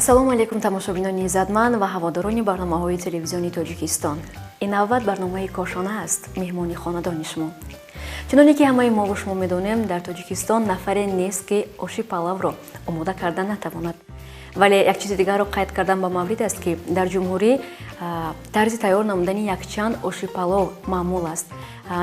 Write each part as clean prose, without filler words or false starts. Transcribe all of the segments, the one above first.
Ассалому алайкум, тамошобинони иззатманд ва ҳаводорони барномаҳои телевизиони Тоҷикистон. Ин навбат барномаи Кошона аст, меҳмони хонадони шумо. Чуноне ки ҳамаи мову шумо медонем, дар Тоҷикистон нафаре нест, ки оши палавро омода карда натавонад. Вале як чизи дигарро қайд кардан ба маврид аст, ки дар ҷумҳурӣ тарзи тайёр намудани якчанд оши палов маъмул аст.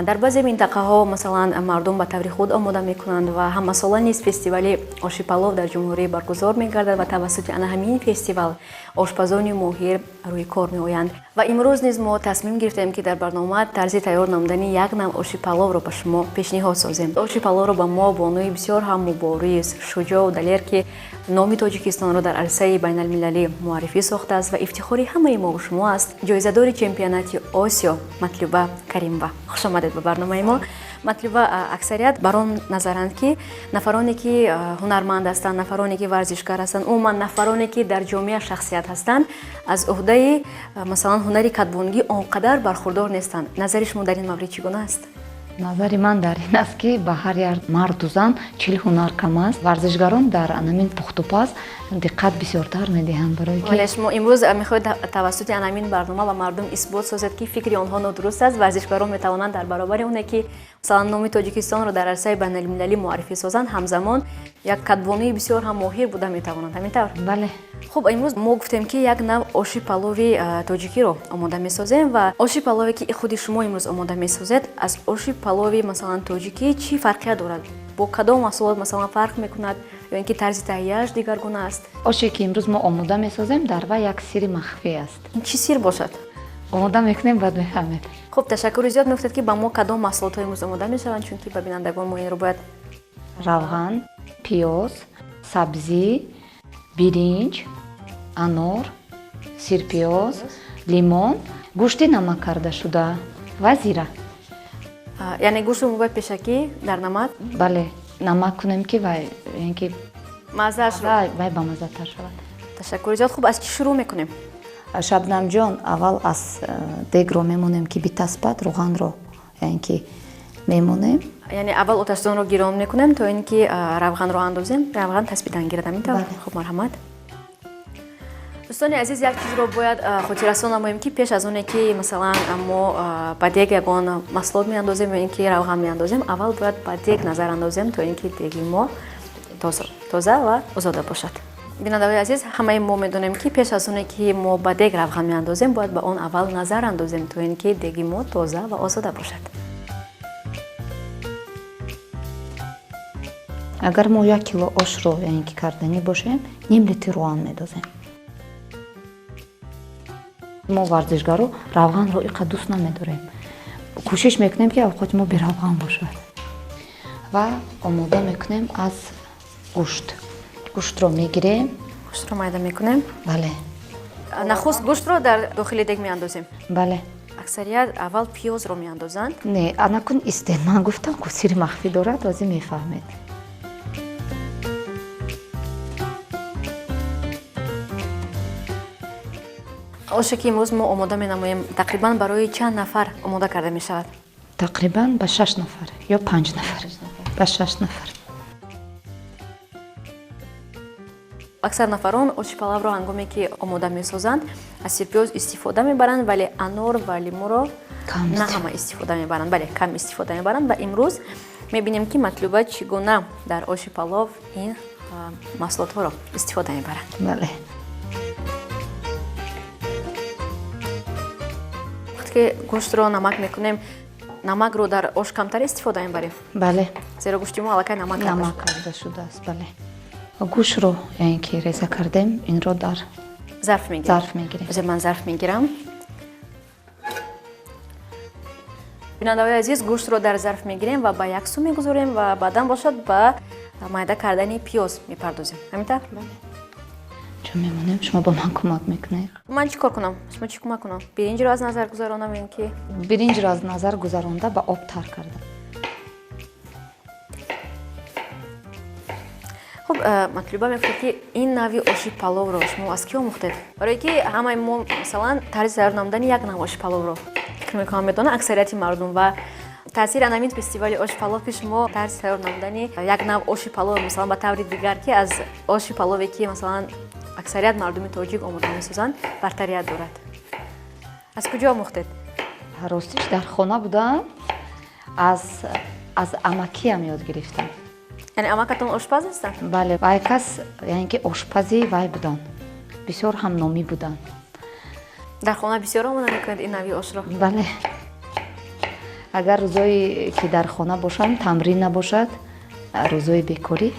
Дар баъзе минтақаҳо, масалан, мардум ба таври худ омода мекунанд ва ҳамасола низ фестивали оши палов дар ҷумҳурӣ баргузор мегардад ва тавассути ана ҳамин фестивал ошпазони моҳир рӯи кор меоянд. Ва имрӯз низ мо тасмим гирифтем, ки дар барнома тарзи тайёр намудани як навъ оши паловро ба шумо пешниҳод созем. Оши паловро ба мо бонуи бисёр ҳам мубориз, шуҷоъу далер, ки номи Тоҷикистонро дар арсаи байналмилалӣ муаррифӣ сохтааст ва ифтихори ҳамаи мову шумо аст, ҷоизадори чемпионати Осиё Матлуба Каримова. Хушомадед ба барномаи мо, Матлуба. Аксарият бар он назаранд, ки нафароне ки ҳунарманд ҳастанд, нафароне ки варзишгар ҳастанд, умуман нафароне ки дар ҷомеа шахсият ҳастанд, аз уҳдаи, масалан, ҳунари кадбонгӣ он қадар бархурдор нестанд. Назари шумо дар ин маврид чӣ гуна аст? Назари ман дар ин аст, ки ба ҳар як марду зан 40 ҳунар кам аст. Варзишгарон дар анамин пухтупаз диққат бисёртар медиҳанд, барое ки Вале шумо имрӯз мехоҳед тавассути анамин барнома ба мардум исбот созед, ки фикри онҳо нодуруст аст. Варзишгарон метавонанд дар баробари оне ки, масалан, номи Тоҷикистонро дар арсаи байналмилалӣ муаррифӣ созанд, ҳамзамон як кадбонуи бисёр ҳам моҳир буда метавонанд. Ҳамин тавр? Бале. Хуб, имрӯз мо гуфтем, ки як навъ оши палови тоҷикиро омода месозем. Ва оши палове ки худи шумо имрӯз омода месозед, аз оши палови, масалан, тоҷикӣ чӣ фарқият дорад? Бо кадом маҳсулот, масалан, фарқ мекунад ё ин ки тарзи таҳияаш дигаргуна аст? Оше ки имрӯз мо омода месозем, дар вай як сири махфӣ аст. Ин чӣ сир бошад? Омода мекунем, баъд мефаҳмед. Хуб, ташаккури зиёд. Мегуфтед, ки ба мо кадом маҳсулотҳо имрӯз омода мешаванд, чунки ба бинандагон мо инро бояд Равған, пиёз, сабзӣ, биринҷ, анор, сирпиёз, лимон, гӯшти намак кардашуда ва зира. Яъне гӯштро мо бояд пешакӣ дар намак Бале, намак кунем, ки вай ки маззаашро вай бамаззатар шавад. Ташаккури зиёд. Хуб, аз чӣ шурӯъ мекунем? Шабнамҷон, аввал аз дегро мемонем, ки битаспад, руғанро, яъне ки мемонем. Яъне аввал оташдонро гирон мекунем, то ин ки равғанро андозем, равған таспидан гирад. Ҳамин тавр? Хуб, марҳамат. Дӯстони азиз, як чизро бояд хотиррасон намоем, ки пеш аз оне ки, масалан, мо ба дег ягон маҳсулот меандозем ё ин ки равған меандозем, аввал бояд ба дег назар андозем, то ин ки деги мо тоза ва озода бошад. Бинандаҳои азиз, ҳамаи мо медонем, ки пеш аз оне ки мо ба дег равған меандозем, бояд ба он аввал назар андозем, то ин ки деги мо тоза ва озода бошад. Агар мо 1 кило ошро, яъне ки карданӣ бошем, ним литр равған медозем. Мо варзишгаро равғанро иқа дӯст намедорем, кӯшиш мекунем, ки авқоти мо беравған бошад. Ва омода мекунем аз гӯшт. Гӯштро мегирем. Гӯштро майда мекунем? Бале. Нахуст гӯштро дар дохили дег меандозем? Бале. Аксарият аввал пиёзро меандозанд. Не, анакун истед, ман гуфтам, ку сири махфӣ дорад, озӣ мефаҳмед. Оше ки имрӯз мо омода менамоем, тақрибан барои чанд нафар омода карда мешавад? Тақрибан ба шаш нафар ё панҷ нафар, ба шаш нафар. Аксар нафарон оши палавро ҳангоме ки омода месозанд, аз сирпиёз истифода мебаранд, вале анор ва лимӯро на ҳама истифода мебаранд. Бале, кам истифода мебаранд. Ва имрӯз мебинем, ки Матлуба чӣ гуна дар оши палов ин маҳсулотҳоро истифода мебаранд. Бале. Ки гӯштро намак мекунем, намакро дар ош камтар истифода мебарем? Бале. Зеро гӯшти мо аллакай намак намак карда шудааст. Бале, гӯштро, яъне ки реза кардем, инро дар зарф мегирем. Зарф мегирем. Ҳозир ман зарф мегирам. Бинандаҳои азиз, гӯштро дар зарф мегирем ва ба як су мегузорем ва баъдан бошад ба майда кардани пиёз мепардозем. Ҳамин тавр? Чун мемонем, шумо ба ман кӯмак мекунед. Ман чӣ кор кунам? Шумо чӣ кӯмак кунам? Биринҷро аз назар гузаронам ин ки Биринҷро аз назар гузаронда, ба об тар карда. Хуб, Матлуба, мегуфтед, ки ин нави оши паловро шумо аз кӣ омӯхтед? Барое ки ҳамаи мо, масалан, тарзи тайёр намудани як нав оши паловро, фикр мекунам, медонанд аксарияти мардум. Ва таъсири анамин фестивали оши палов, ки шумо тарзи тайёр намудани як нав оши палов, масалан, ба таври дигар, ки аз оши палове ки, масалан, Аксарият мардуми тоҷик омода месозанд, бартарият дорад. Аз куҷо омӯхтед? Ростиш, дар хона будам, аз амакиам ёд гирифтам. Яъне амакатон ошпаз ҳастанд? Бале, вай кас, яъне ки ошпази вай буданд, бисёр ҳам номӣ буданд. Дар хона бисёр омода мекунед ин нави ошро? Бале, агар рӯзое ки дар хона бошам, тамрин набошад, рӯзои бекорӣ,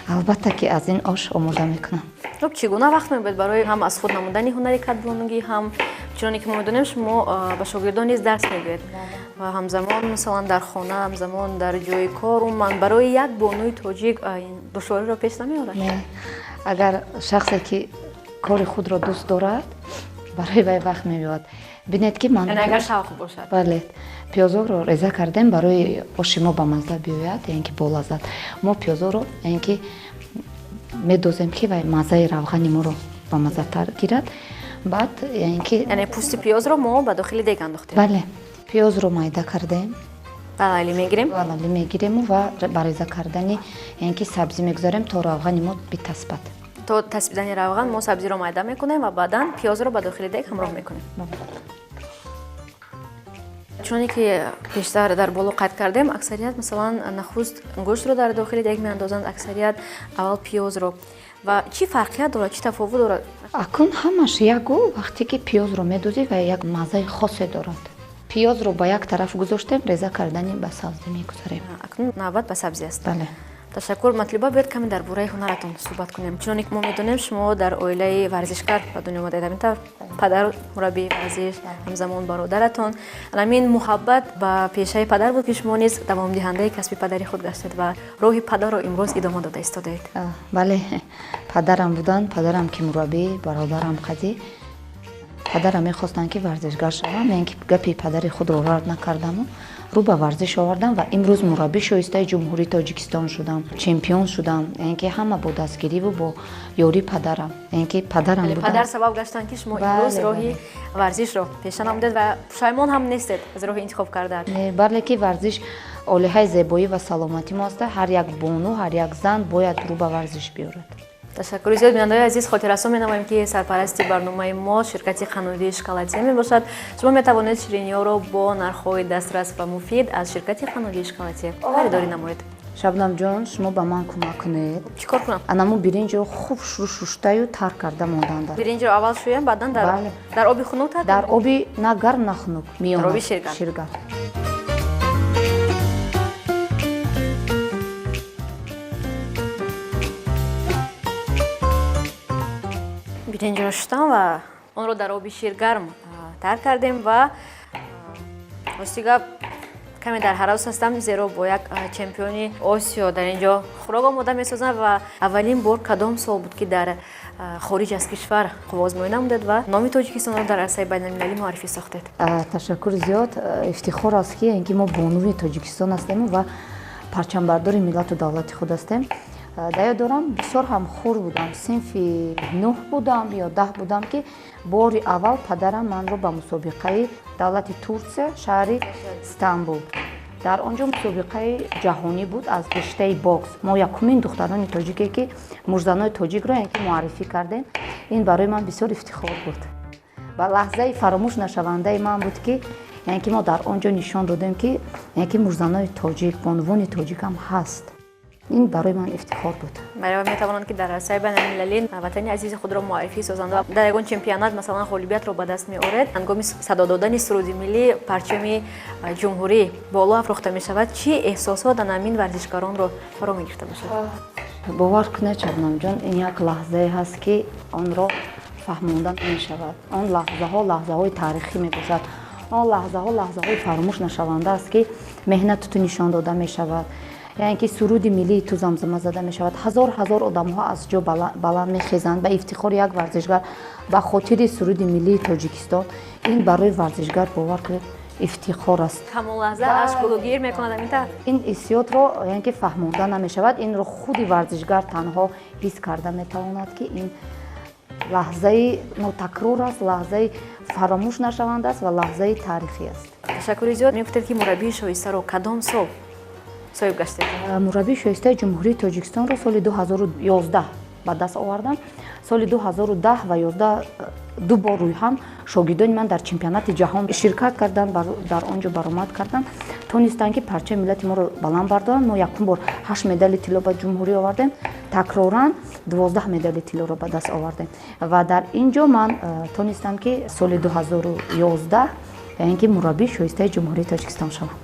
албатта ки аз ин ош омода мекунам. Хуб, чӣ гуна вақт меёбед барои ҳам аз худ намудани ҳунари кадбонугӣ, ҳам, чуноне ки мо медонем, шумо ба шогирдон низ дарс мегӯед ва ҳамзамон, масалан, дар хона, ҳамзамон дар ҷои кор? Умуман, барои як бонуи тоҷик душвориро пеш намеорад? Не, агар шахсе ки кори худро дӯст дорад, барои вай вақт меёбад. Бинед ки ман Яъне агар шавқ бошад. Бале, пиёзоро реза кардем. Барои оши мо ба мазза биёяд, яъне ки болаззат, мо пиёзоро, яъне ки, медозем, ки вай маззаи равғани моро ба маззатар гирад. Баъд, яъне ки Яъне пӯсти пиёзро мо ба дохили дег андохтем? Бале, пиёзро майда кардем. Балали мегирем. Балали мегирему ва ба реза кардани, яъне ки, сабзӣ мегузарем, то равғани мо битаспад. То таспидани равған мо сабзиро майда мекунем ва баъдан пиёзро ба дохили дег ҳамроҳ мекунем. Чуноне ки пештар дар боло қайд кардем, аксарият, масалан, нахуст гӯштро дар дохили дег меандозанд, аксарият аввал пиёзро. Ва чӣ фарқият дорад, чӣ тафовут дорад? Акун ҳамаш ягу. Вақте ки пиёзро медозӣ, ва як маззаи хосе дорад. Пиёзро ба як тараф гузоштем, реза кардани ба сабзӣ мегузарем. Акнун навбат ба сабзӣ аст. Бале. Ташаккур, Матлуба. Биёед, каме дар бораи ҳунаратон суҳбат кунем. Чуноне ки мо медонем, шумо дар оилаи варзишкар ба дунё омадаед. Ҳамин тавр, падар мураббии варзиш, ҳамзамон бародаратон. Ҳамин муҳаббат ба пешаи падар буд, ки шумо низ давомдиҳандаи касби падари худ гаштед ва роҳи падарро имрӯз идома дода истодаед? Бале, падарам буданд, падарам ки мураббӣ, бародарам қазӣ. Падарам мехостанд, ки варзишгар шавам, яъне ки гапи падари худро рад накардаму рӯ ба варзиш овардам ва имрӯз мураббӣ шоистаи Ҷумҳурии Тоҷикистон шудам, чемпион шудам, яъне ки ҳама бо дастгириву бо ёрии падарам, яъне ки падарам. Падар сабаб гаштанд, ки шумо имрӯз роҳи варзишро пеша намудед ва пушаймон ҳам нестед аз роҳи интихоб кардаат. Бале, ки варзиш олиҳаи зебоӣ ва саломатӣ мо аста. Ҳар як бону, ҳар як зан бояд рӯ ба варзиш биёрад. Ташаккури зиёд. Бинандаои азиз, хотиррасон менамоем, ки сарпарасти барномаи мо ширкати қаннодии Шоколатия мебошад. Шумо метавонед шириниҳоро бо нархҳои дастрас ва муфид аз ширкати қаннодии Шоколатия харидорӣ намоед. Шабнамҷон, шумо ба ман кӯмак кунед. Чӣ кор кунам? Анамо биринҷро хуб шуштаю тар карда монданда. Биринҷро аввал шӯям, баъдан дар оби хунук тар? Дар оби на гарм, на хунук, миёна. Оби ширгарм. Ширгарм. Биринҷро шустам ва онро дар оби ширгарм тар кардем. Ва рости гап, каме дар ҳарос ҳастам, зеро бо як чемпиони Осиё дар ин ҷо хӯрок омода месозам. Ва аввалин бор кадом сол буд, ки дар хориҷ аз кишвар қувваозмоӣ намудед ва номи Тоҷикистонро дар арсаи байналмилалӣ муаррифӣ сохтед? Ташаккури зиёд. Ифтихор аст, ки ин ки мо бонуи Тоҷикистон ҳастему ва парчамбардори миллату давлати худ ҳастем. Дар ёд дорам, бисёр ҳам хурд будам, синфи 9 будам ё 10 будам, ки бори аввал падарам манро ба мусобиқаи давлати Турсия, шаҳри Стамбул, дар он ҷо мусобиқаи ҷаҳонӣ буд аз риштаи бокс. Мо якумин духтарони тоҷике, ки мурзанои тоҷикро, яъне ки, муаррифӣ кардем. Ин барои ман бисёр ифтихор буд ва лаҳзаи фаромӯш нашавандаи ман буд, ки, яъне ки, мо дар он ҷо нишон додем, ки, яъне ки, мурзанои тоҷик, бонувони тоҷикам ҳаст. Ин барои ман ифтихор буд. Бале, метавонанд, ки дар арсаи байналмилалӣ ватани азизи худро муаррифӣ созанд. Ва дар ягон чемпионат, масалан, ғолибиятро ба даст меоред, ҳангоми садо додани суруди миллӣ парчами ҷумҳурӣ боло афрохта мешавад, чӣ эҳсосот ана ҳамин варзишгаронро фаро мегирифта бошад? Бовар кунед, Шабнамҷон, ин як лаҳзае ҳаст, ки онро фаҳмонда намешавад. Он лаҳзаҳо лаҳзаҳои таърихӣ мебошад, он лаҳзаҳо лаҳзаҳои фаромӯш нашаванда аст, ки меҳнати ту нишон дода мешавад, яъне ки суруди миллии ту замзама зада мешавад, ҳазор ҳазор одамҳо аз ҷо баланд мехезанд ба ифтихори як варзишгар, ба хотири суруди миллии Тоҷикистон. Ин барои варзишгар, бовар кунед, ифтихор аст. Ҳамон лаҳза ашк гулугир мекунад, ҳамин тавр? Ин ҳиссиётро, яъне ки, фаҳмонда намешавад. Инро худи варзишгар танҳо ҳис карда метавонад, ки ин лаҳзаи нотакрор аст, лаҳзаи фаромӯш нашаванда аст ва лаҳзаи таърихӣ аст. Ташаккури зиёд. Мегуфтед, ки мураббии шоистаро кадом сол соҳиб гаштед? Мураббии шоистаи Ҷумҳурии Тоҷикистонро соли 2011 ба даст овардам. Соли 2010 ва 11 ду бор рӯйҳам шогирдони ман дар чемпионати ҷаҳон ширкат карданд, дар он ҷо баромад карданд, тонистанд ки парчаи миллати моро баланд бардоранд. Мо якум бор 8 медали тилло ба ҷумҳурӣ овардем, такроран 12 медали тиллоро ба даст овардем ва дар ин ҷо ман тонистам ки соли 2011 яъне ки мураббии шоистаи Ҷумҳурии Тоҷикистон шавам.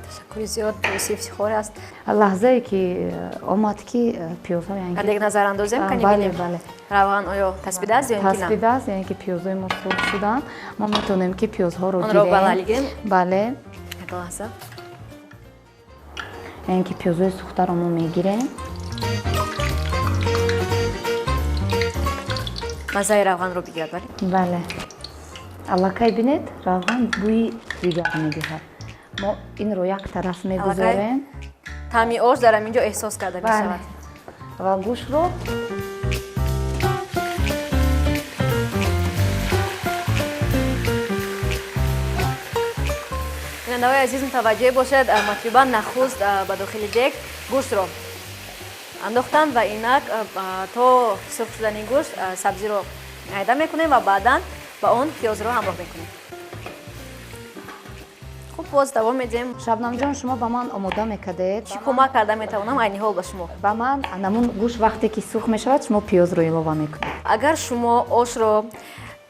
Ташаккури зиёд, боиси ифтихор аст. Лаҳзае ки омад ки пиёзҳо яъне назар андозем, кани бинем. Бале. Равған оё таспидааст ё ин ки на? Таспидааст, яъне ки пиёзҳои мо сурх шуданд. Мо метавонем ки пиёзҳоро гирем. Онро балали гирем? Бале. Як лаҳза. Яъне ки пиёзҳои сӯхтаро мо мегирем. Маззаи равғанро бигирад, бале? Бале. Аллакай бинед, равған бӯи дигар медиҳад. Мо инро як тараф мегузорем. Таъми ош дар ҳамин ҷо эҳсос карда мешавад. Ва гӯштро бинандаҳои азиз мутаваҷҷеҳ бошед, Матлуба нахуст ба дохили дег гӯштро андохтанд ва инак то сурх шудани гӯшт сабзиро айда мекунем ва баъдан ба он пиёзро ҳамроҳ мекунем. Хуб, боз давом медиҳем. Шабнамҷон, шумо ба ман омода мекардед. Чӣ кӯмак карда метавонам айни ҳол ба шумо? Ба ман анамун гӯшт вақте ки сурх мешавад, шумо пиёзро илова мекунед. Агар шумо ошро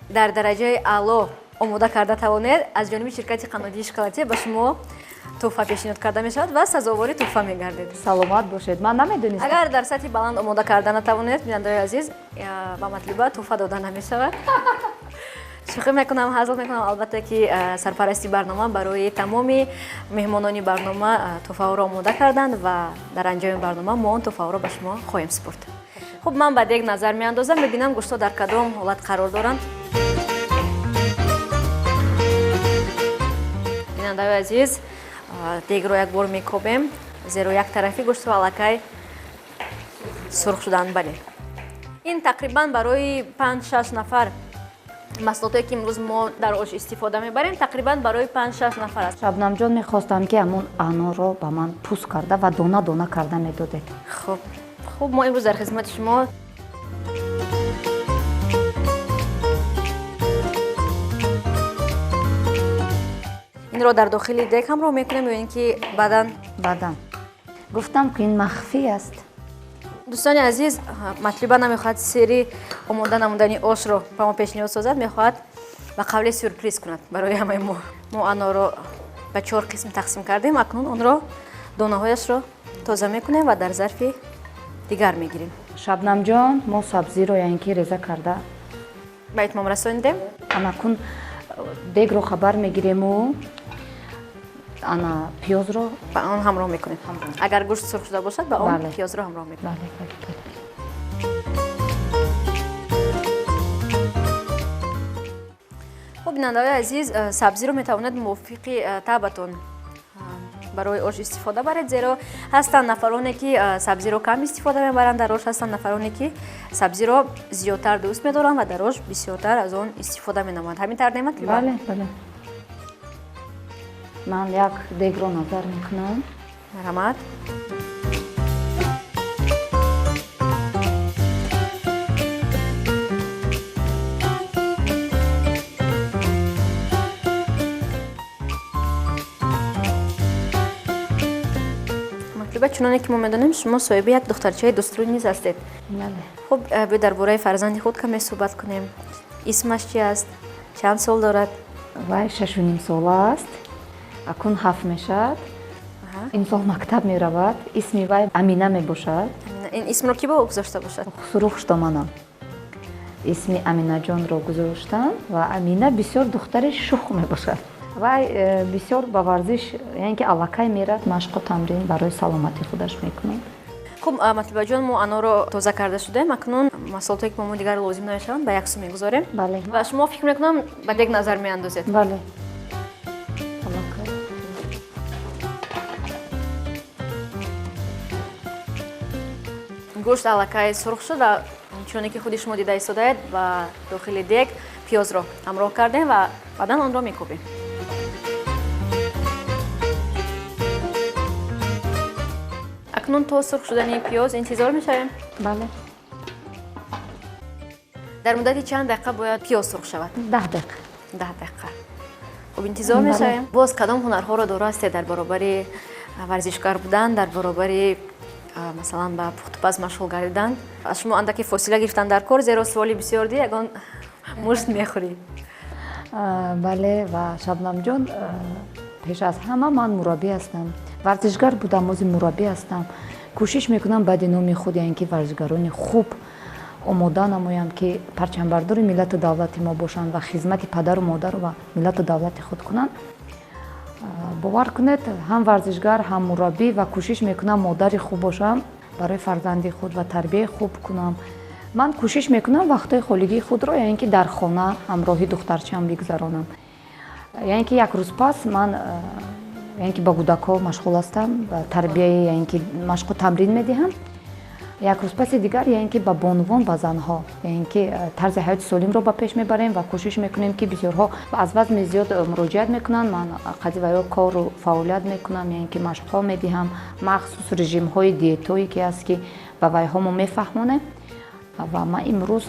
дар дараҷаи аъло омода карда тавонед, аз ҷониби ширкати қаннодии шоколадӣ ба шумо тӯҳфа пешниҳод карда мешавад ва сазовори тӯҳфа мегардед. Саломат бошед. Ман намедонистам. Агар дар сатҳи баланд омода карда натавонед, бинандаҳои азиз, ба Матлуба тӯҳфа дода намешавад. Шӯхӣ мекунам, ҳазл мекунам. Албатта ки сарпарасти барнома барои тамоми меҳмонони барнома тӯҳфаҳоро омода карданд ва дар анҷоми барнома мо он тӯҳфаҳоро ба шумо хоҳем супурд. Хуб, ман ба дег назар меандозам, мебинам гӯштҳо дар кадом ҳолат қарор доранд. Бинандаҳои азиз, дегро як бор мекобем, зеро як тарафи гӯштҳо аллакай сурх шуданд. Бале, ин тақрибан барои 5-6 нафар маҳсулотое ки имрӯз мо дар ош истифода мебарем, тақрибан барои 5-6 нафар аст. Шабнамҷон, мехостам ки ҳамон анорро ба ман пӯст карда ва дона дона карда медодед. Хуб, хуб, мо имрӯз дар хизмати шумо. Инро дар дохили дег ҳамроҳ мекунем ё ин ки баъдан? Баъдан. Гуфтам ки ин махфӣ аст. Дӯстони азиз, Матлуба намехоҳад сери омода намудани ошро ба мо пешниҳод созад, мехоҳад ба қавле сюрприз кунад барои ҳамаи мо. Мо анорро ба 4 қисм тақсим кардем, акнун онро донаҳояшро тоза мекунем ва дар зарфи дигар мегирем. Шабнамҷон, мо сабзиро яъне ки реза карда ба итмом расонидем. Анакун дегро хабар мегирему ана пиёзро ба он ҳамроҳ мекунем. Агар гӯшт сурх шуда бошад, ба он пиёзро ҳамроҳ мекунем. Хуб, бинандаҳои азиз, сабзиро метавонед мувофиқи таъбатон барои ош истифода баред, зеро ҳастанд нафароне ки сабзиро кам истифода мебаранд дар ош, ҳастанд нафароне ки сабзиро зиёдтар дӯст медоранд ва дар ош бисёртар аз он истифода менамоянд. Ҳамин тавр немад? Бале, бале. Ман як дегро назар мекунам. Марҳамат. Матлуба, чуноне ки мо медонем, шумо соҳиби як духтарчаи дӯстрӯй низ ҳастед. Бале. Хуб, биё дар бораи фарзанди худ каме суҳбат кунем. Исмаш чи аст? Чанд сол дорад? Вай 6,5 сола аст. Акун 7 мешавад. Имсол мактаб меравад. Исми вай Амина мебошад. Ин исмро ки ба ӯ гузошта бошад? Хусуру хуштоманам. Исми Аминаҷонро гузоштам ва Амина бисёр духтари шух мебошад. Вай бисёр ба варзиш, яъне ки аллакай мерад, машқу тамрин барои саломатии худаш мекунад. Хуб, Матлубаҷон, мо анорро тоза карда шудаем. Акнун маҳсулотое ки ба мо дигар лозим намешаванд, ба як су мегузорем. Бале. Ва шумо фикр мекунам ба дег назар меандозед. Бале. Гӯшт аллакай сурх шуд ва чуноне ки худи шумо дида истодаед, ба дохили дег пиёзро ҳамроҳ кардем ва баъдан онро мекӯбем. Акнун то сурх шудани пиёз интизор мешавем. Бале. Дар муддати чанд дақиқа бояд пиёз сурх шавад? 10 дақиқа. 10 дақиқа. Хуб, интизор мешавем. Боз кадом ҳунарҳоро доро ҳастед дар баробари варзишгар будан, дар баробари масалан ба пухтупаз машғул гардидан? Аз шумо андаке фосила гирифтан дар кор, зеро суоли бисёр ди, ягон мушт мехӯрӣ. Бале, ва Шабнамҷон, пеш аз ҳама ман мураббӣ ҳастам. Варзишгар будам, ози мураббӣ ҳастам. Кӯшиш мекунам баъди номи худ, яъне ки варзишгарони хуб омода намоям, ки парчамбардори миллату давлати мо бошанд ва хизмати падару модару ва миллату давлати худ кунанд. Бовар кунед, ҳам варзишгар, ҳам мураббӣ ва кӯшиш мекунам модари хуб бошам барои фарзанди худ ва тарбияи хуб кунам. Ман кӯшиш мекунам вақтҳои холигии худро, яъне ки дар хона ҳамроҳи духтарчаам бигзаронам. Яъне ки як рӯз пас ман, яъне ки ба кӯдакҳо машғул ҳастам, ба тарбияи, яъне ки машқу тамрин медиҳам. Як рӯз паси дигар, яъне ки ба бонувон, ба занҳо, яъне ки тарзи ҳаёти солимро ба пеш мебарем ва кӯшиш мекунем, ки бисёрҳо аз вазни зиёд муроҷиат мекунанд. Ман қади ва ё кору фаъолият мекунам, яъне ки машқҳо медиҳам, махсус режимҳои диетое ки аст, ки ба вайҳо мо мефаҳмонем. Ва ман имрӯз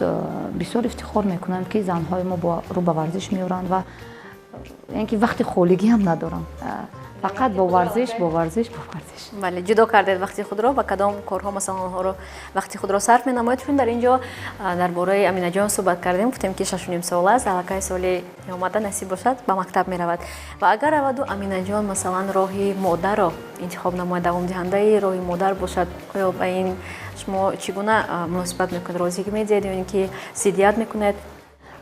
бисёр ифтихор мекунам, ки занҳои мо рӯ ба варзиш меоранд ва яъне ки вақти холигӣ ҳам надорам. Фақат бо варзиш, бо варзиш, бо варзиш. Бале, ҷудо кардед вақти худро ба кадом корҳо, масалан, онҳоро вақти худро сарф менамоед? Чун дар ин ҷо дар бораи Аминаҷон суҳбат кардем, гуфтем, ки 6,5 сол аст, аллакай соли омада насиб бошад ба мактаб меравад. Ва агар раваду Аминаҷон, масалан, роҳи модарро интихоб намояд, давомдиҳандаи роҳи модар бошад, оё ба ин шумо чӣ гуна муносибат мекунед? Розигӣ медиҳед ё ин ки зиддият мекунед?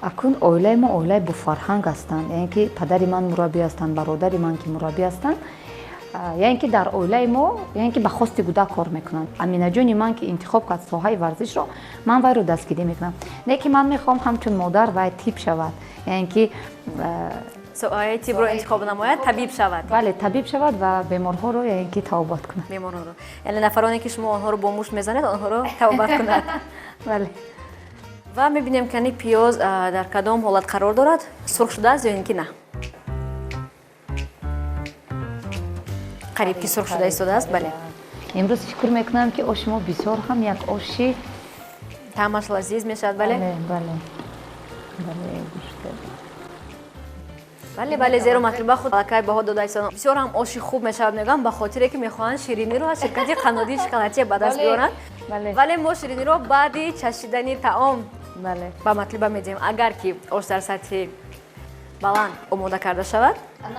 Акун оилаи мо оилаи бофарҳанг ҳастанд, яъне ки падари ман мураббӣ ҳастанд, бародари ман ки мураббӣ ҳастанд, яъне ки дар оилаи мо, яъне ки ба хости кӯдак кор мекунанд. Аминаҷони ман ки интихоб кард соҳаи варзишро, ман вайро дастгирӣ мекунам. Не ки ман мехоҳам ҳамчун модар вай тиб шавад, яъне ки соҳаи тибро интихоб намояд, табиб шавад. Бале, табиб шавад ва беморҳоро, яъне ки табобат кунад. Беморҳоро, яъне нафароне ки шумо онҳоро бо мушт мезанед, онҳоро табобат кунад. Бале. Ва мебинем, ки пиёз дар кадом ҳолат қарор дорад, сурх шудааст ё ин ки на? Қариб ки сурх шуда истодааст, бале. Имрӯз фикр мекунам, ки оши мо бисёр ҳам як оши таъмаш лазиз мешавад, бале? Бале, бале. Гӯшта. Бале, бале, зеро Матлуба худ аллакай баҳо дода истодан. Бисёр ҳам оши хуб мешавад, мегӯям, ба хотире ки мехоҳанд шириниро аз ширкати қаннодии шоколадчия ба даст биёранд. Вале мо шириниро баъди чашидани таом ба Матлуба медиҳем. Агар ки ош дар сатҳи баланд омода карда шавад,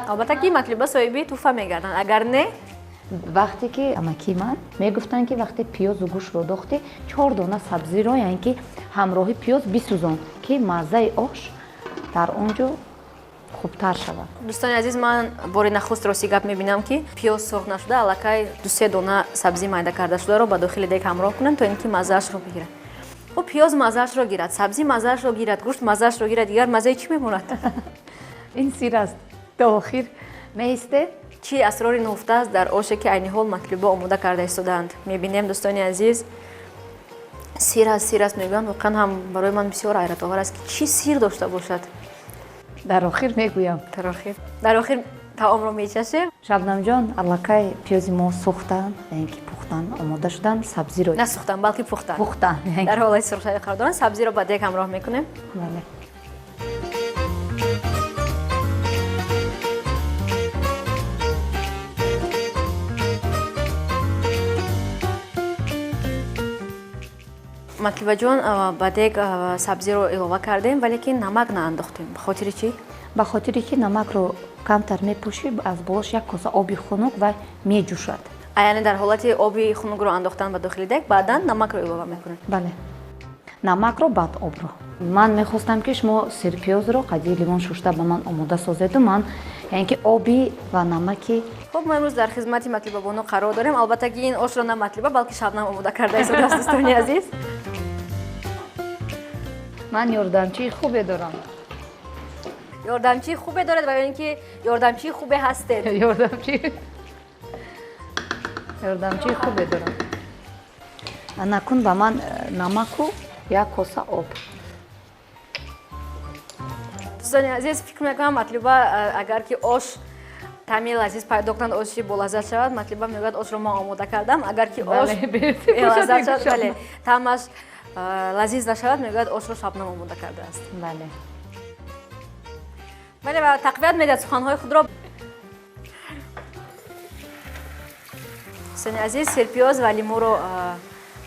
албатта ки Матлуба соҳиби тӯҳфа мегарданд. Агар не, вақте ки амакии ман мегуфтанд, ки вақте пиёзу гӯштро дохтӣ, 4 дона сабзиро, яъне ки ҳамроҳи пиёз бисӯзон, ки маззаи ош дар он ҷо хубтар шавад. Дӯстони азиз, ман бори нахуст рости гап мебинам, ки пиёз сурх нашуда, аллакай 2-3 дона сабзӣ майда карда шударо ба дохили дег ҳамроҳ кунанд, то ин ки маззаашро бигирад. Хуб, пиёз маззаашро гирад, сабзӣ маззаашро гирад, гӯшт маззаашро гирад, дигар маззаи чӣ мемонад? Ин сир аст. То охир меистед? Чӣ асрори нуҳуфта аст дар оше, ки айни ҳол Матлуба омода карда истодаанд? Мебинем, дӯстони азиз, сир аст, сир аст мегӯянд. Воқеан ҳам барои ман бисёр ҳайратовар аст, ки чӣ сир дошта бошад. Дар охир мегӯям. Дар охир. Дар охир таомро мечашем. Шабнамҷон, аллакай пиёзи мо сӯхтанд, яъне ки пухтан, омода шуданд, сабзиро на сӯхтан, балки пухтан. Пухтан. Дар ҳолати сурхшавӣ қарор доранд, сабзиро ба дег ҳамроҳ мекунем. Бале. Матлубаҷон, ба дег сабзиро илова кардем, валекин намак наандохтем. Ба хотири чӣ? Ба хотире ки намакро камтар мепӯшӣ, аз болош як коса оби хунук ва меҷӯшад. Яъне дар ҳолати оби хунукро андохтан ба дохили дег, баъдан намакро илова мекунед? Бале, намакро, баъд обро. Ман мехостам, ки шумо сирпиёзро қади лимон шушта ба ман омода созеду, ман яъне ки оби ва намаки. Хуб, мо имрӯз дар хизмати Матлуба бону қарор дорем. Албатта ки ин ошро на Матлуба, балки Шабнам омода карда истодааст, дӯстони азиз. Ман ёрдамчии хубе дорам. Ёрдамчии хубе доред ва ё ин ки ёрдамчии хубе ҳастед? Ёрдамчии хубе дорам. Накун ба ман намаку як коса об. Дӯстони азиз, фикр мекунам, Матлуба агар ки ош таъми лазиз пайдо кунад, оши болаззат шавад, Матлуба мегӯяд, ошро ман омода кардам. Агар ки ош белаззат шавад, бале, таъмаш Лазиз нашавад, мегӯяд, ошро Шабнам омода кардааст. Бале. Бале, ва тақвият медиҳад суханҳои худро. Дӯстони азиз, сирпиёз ва лимӯро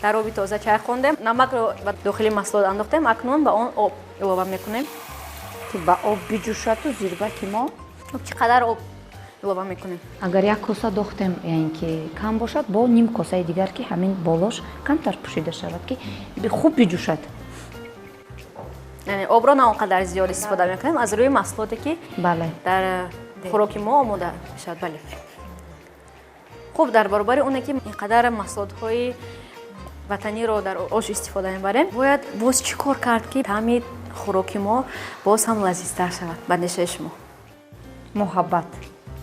дар оби тоза чайхондем, намакро ба дохили маҳсулот андохтем, акнун ба он об илова мекунем. Ки ба об биҷӯшаду зирбаки мо. Чӣ қадар об илова мекунем? Агар як коса дохтем, яъне ки кам бошад, бо ним косаи дигар, ки ҳамин болош камтар пӯшида шавад, ки хуб биҷӯшад. Яъне обро на он қадар зиёд истифода мекунем, аз рӯи маҳсулоте ки бале дар хӯроки мо омода мешавад. Бале, хуб, дар баробари оне ки ин қадар маҳсулотҳои ватаниро дар ош истифода мебарем, бояд боз чӣ кор кард, ки таъми хӯроки мо боз ҳам лазизтар шавад, ба андешаи шумо? Муҳаббат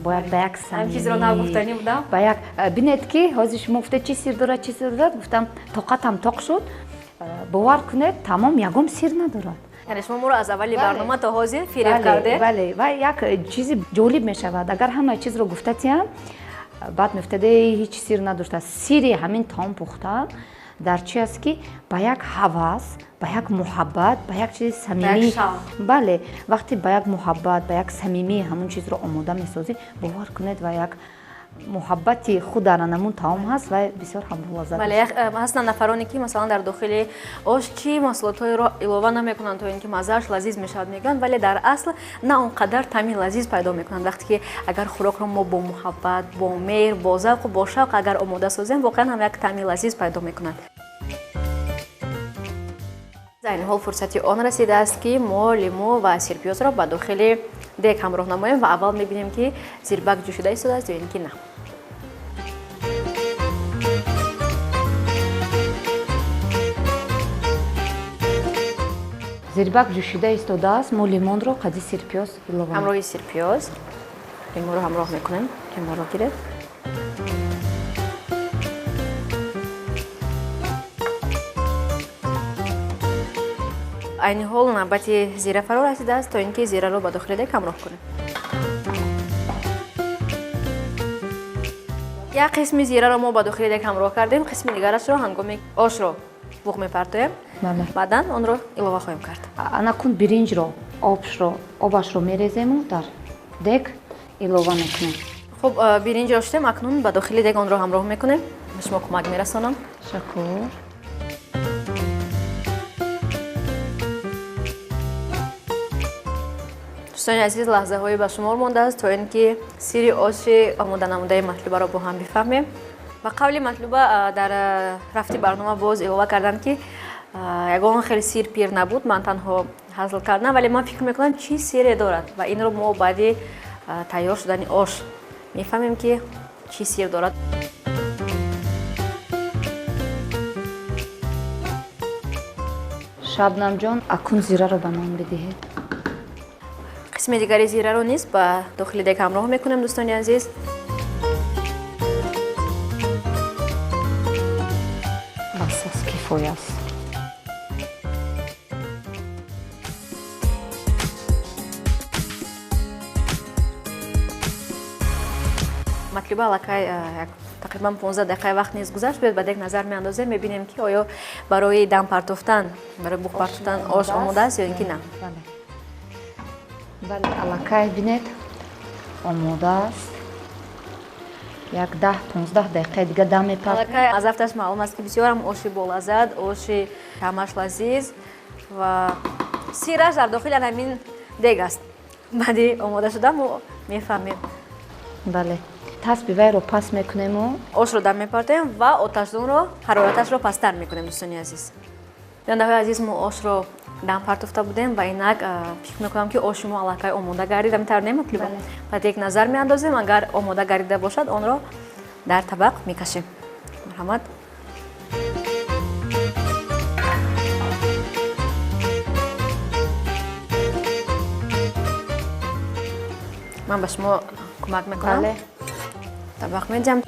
бояд ба як Ҳамин чизро нагуфтанӣ будам. Ба як бинед, ки ҳозир шумо гуфтед, чӣ сир дорад, чӣ сир дорад, гуфтам, тоқатам тоқ шуд. Бовар кунед, тамом, ягон сир надорад. Яъне шумо моро аз аввали барнома то ҳозир фиреб кардед. Бале, ва як чизи ҷолиб мешавад, агар ҳамаи чизро гуфта тиям, баъд мефтад, ҳеҷ сир надоштааст. Сири ҳамин таом пухтан дар чи аст, ки ба як ҳавас, ба як муҳаббат, ба як чизи самимӣ. Бале, вақте ба як муҳаббат, ба як самимӣ ҳамон чизро омода месозӣ, бовар кунед, ва як муҳаббати худ дар анамун таом ҳаст ва бисёр ҳам лаззат. Бале, ҳастанд нафароне, ки масалан дар дохили ош чӣ маҳсулотҳоеро илова намекунанд, то ин ки маззааш лазиз мешавад, мегӯянд, вале дар асл на он қадар таъми лазиз пайдо мекунанд. Вақте ки агар хӯрокро мо бо муҳаббат, бо меҳр, бо завқу бо шавқ агар омода созем, воқеан ҳам як таъми лазиз пайдо мекунад. Айни ҳол фурсати он расидааст, ки мо лимӯ ва сирпиёзро ба дохили дег ҳамроҳ намоем ва аввал мебинем, ки зирбак ҷӯшида истодааст ё ин ки на. Зирбак ҷӯшида истодааст, мо лимонро қади сирпиёз илова. Ҳамроҳи сирпиёз лимонро ҳамроҳ мекунем. Лимонро гиред. Айни ҳол навбати зира фаро расидааст, то ин ки зираро ба дохили дег ҳамроҳ кунем. Як қисми зираро мо ба дохили дег ҳамроҳ кардем, қисми дигарашро ҳангоми ошро буғ мепартоем, баъдан онро илова хоҳем кард. Анакун биринҷро обашро мерезему дар дег илова мекунем. Хуб, биринҷро шудем, акнун ба дохили дег онро ҳамроҳ мекунем. Ба шумо кӯмак мерасонам. Ташаккур. Дӯстони азиз, лаҳзаҳое ба шумор мондааст, то ин ки сири оши омода намудаи Матлубаро бо ҳам бифаҳмем. Ба қавли Матлуба, дар рафти барнома боз илова карданд, ки ягон хел сир пир набуд, ман танҳо ҳазл кардам, вале ман фикр мекунам, чӣ сире дорад, ва инро мо баъди тайёр шудани ош мефаҳмем, ки чӣ сир дорад. Шабнамҷон, акун зираро ба ман бидиҳед. Қисми дигари зираро низ ба дохили дег ҳамроҳ мекунем, дӯстони азиз. Бас аст, кифоя аст. Матлуба, аллакай як тақрибан 15 дақиқаи вақт низ гузашт. Биёед, ба дег назар меандозем, мебинем, ки оё барои дам партофтан, барои буғ партофтан ош омода аст ё ин ки на. Бале, аллакай бинед, омода аст. Як 10-15 дақиқаи дига дам мепартем. Аллакай аз афташ маълум аст, ки бисёрам оши болаззат, оши таъмаш лазиз ва сираш дар дохили ҳамин дег аст. Баъди омода шудан мо мефаҳмем. Бале, тасби вайро паст мекунему ошро дам мепартоем ва оташдонро ҳарораташро пасттар мекунем. Дӯстони азиз, бинандаҳои азиз, мо ошро дам партофта будем ва инак фикр мекунам, ки оши мо аллакай омода гардид. Ҳамин тавр не, Матлуба? Ба дег назар меандозем, агар омода гардида бошад, онро дар табақ мекашем. Марҳамат. Ман ба шумо кӯмак мекунам, табақ медиҳам.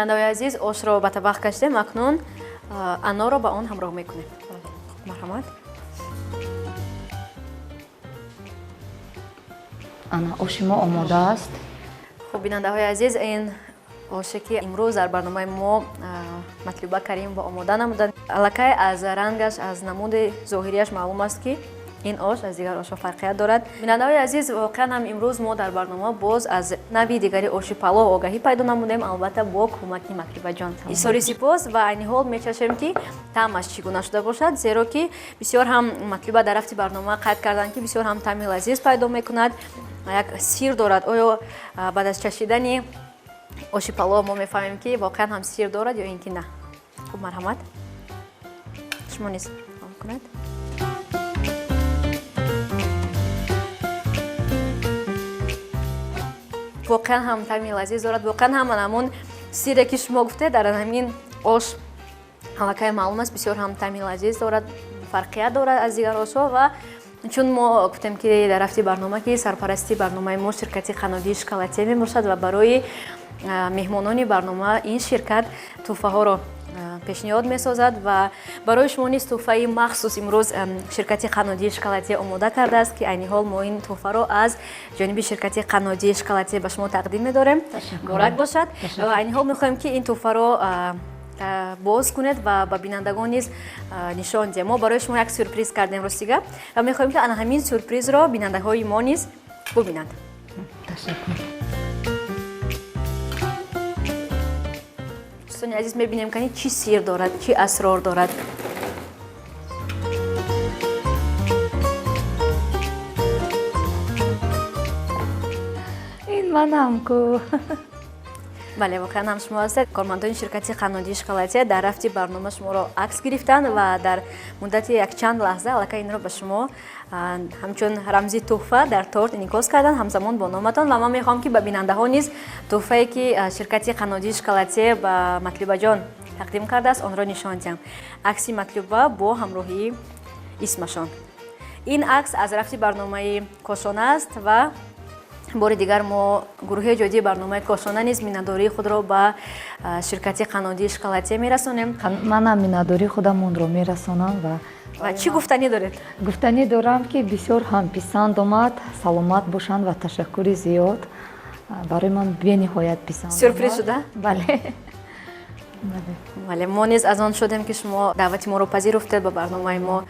Бинандаҳои азиз, ошро ба табақ кашидем, акнун анорро ба он ҳамроҳ мекунем. Марҳамат. Ана оши мо омода аст. Хуб, бинандаҳои азиз, ин оше ки имрӯз дар барномаи мо Матлуба Каримова омода намуданд, аллакай аз рангаш, аз намуди зоҳирияш маълум аст, ки ин ош аз дигар ошҳо фарқият дорад. Бинандаҳои азиз, воқеан ҳам имрӯз мо дар барнома боз аз нави дигари оши палов огаҳӣ пайдо намудем, албатта бо кӯмаки Матлубаҷон. Изҳори сипос ва айни ҳол мечашем, ки таъмаш чӣ гуна шуда бошад, зеро ки бисёр ҳам Матлуба дар рафти барнома қайд карданд, ки бисёр ҳам таъми лазиз пайдо мекунад, як сир дорад. Оё баъд аз чашидани оши палов мо мефаҳмем, ки воқеан ҳам сир дорад ё ин ки на? Хуб, марҳамат, шумо низ кунед. Воқеан ҳам таъми лазиз дорад, воқеан ҳам ҳамон сире, ки шумо гуфтед, дар ҳамин ош аллакай маълум аст. Бисёр ҳам таъми лазиз дорад, фарқият дорад аз дигар ошҳо. Ва чун мо гуфтем, ки дар рафти барнома, ки сарпарасти барномаи мо ширкати қаннодии Шоколатия мебошад ва барои меҳмонони барнома ин ширкат тӯҳфаҳоро пешниҳод месозад ва барои шумо низ тӯҳфаи махсус имрӯз ширкати қаннодии Шоколатия омода кардааст, ки айни ҳол мо ин тӯҳфаро аз ҷониби ширкати қаннодии Шоколатия ба шумо тақдим медорем. Муборак бошад. Ва айни ҳол мехоҳем, ки ин тӯҳфаро боз кунед ва ба бинандагон низ нишон диҳем. Мо барои шумо як сюрприз кардем, рости гап, ва мехоҳем, ки ана ҳамин сюрпризро бинандаҳои мо низ бубинанд. Ташаккур. Дӯстони азиз, мебинем, кани чӣ сир дорад, чӣ асрор дорад. Ин манам ку. Бале, воқеан ҳам шумо ҳастед. Кормандони ширкати қаннодии Шоколатия дар рафти барнома шуморо акс гирифтанд ва дар муддати якчанд лаҳза аллакай инро ба шумо ҳамчун рамзи тӯҳфа дар торт инъикос карданд, ҳамзамон бо номатон. Ва ман мехоҳам, ки ба бинандаҳо низ тӯҳфае, ки ширкати қаннодии Шоколатия ба Матлубаҷон тақдим кардааст, онро нишон диҳам. Акси Матлуба бо ҳамроҳии исмашон. Ин акс аз рафти барномаи Кошона аст ва бори дигар мо, гурӯҳи эҷодии барномаи Кошона, низ миннатдории худро ба ширкати қаннодии Шоколатия мерасонем. Манам миннатдории худамонро мерасонам ва Ва чӣ гуфтанӣ доред? Гуфтанӣ дорам, ки бисёр ҳам писанд омад. Саломат бошанд ва ташаккури зиёд. Барои ман бениҳоят писанд. Сюрприз шуда? Бале. Бале, мо низ аз он шудем, ки шумо даъвати моро пазируфтед, ба барномаи мо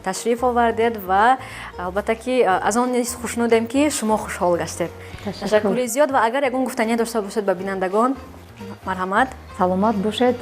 ташриф овардед ва албатта ки аз он низ хушнудем, ки шумо хушҳол гаштед. Ташаккури зиёд. Ва агар ягон гуфтание дошта бошед ба бинандагон, марҳамат. Саломат бошед.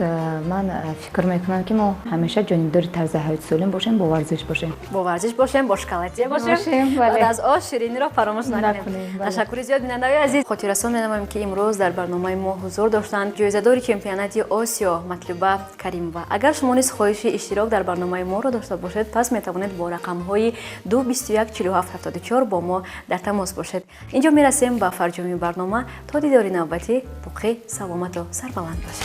Ман фикр мекунам, ки мо ҳамеша ҷонибдори тарзи ҳаёти солим бошем, бо варзиш бошем. Бо варзиш бошем, бо шоколадия бошем, баъд аз ош шириниро фаромӯш накунем. Ташаккури зиёд. Бинандаҳои азиз, хотиррасон менамоем, ки имрӯз дар барномаи мо ҳузур доштанд ҷоизадори чемпионати Осиё Матлуба Каримова. Агар шумо низ хоҳиши иштирок дар барномаи моро дошта бошед, пас метавонед бо рақамҳои 2 21 47 74 бо мо дар тамос бошед. Инҷо мерасем ба фарҷоми барнома. То дидори навбатӣ боқӣ саломату сарбаланд бошед.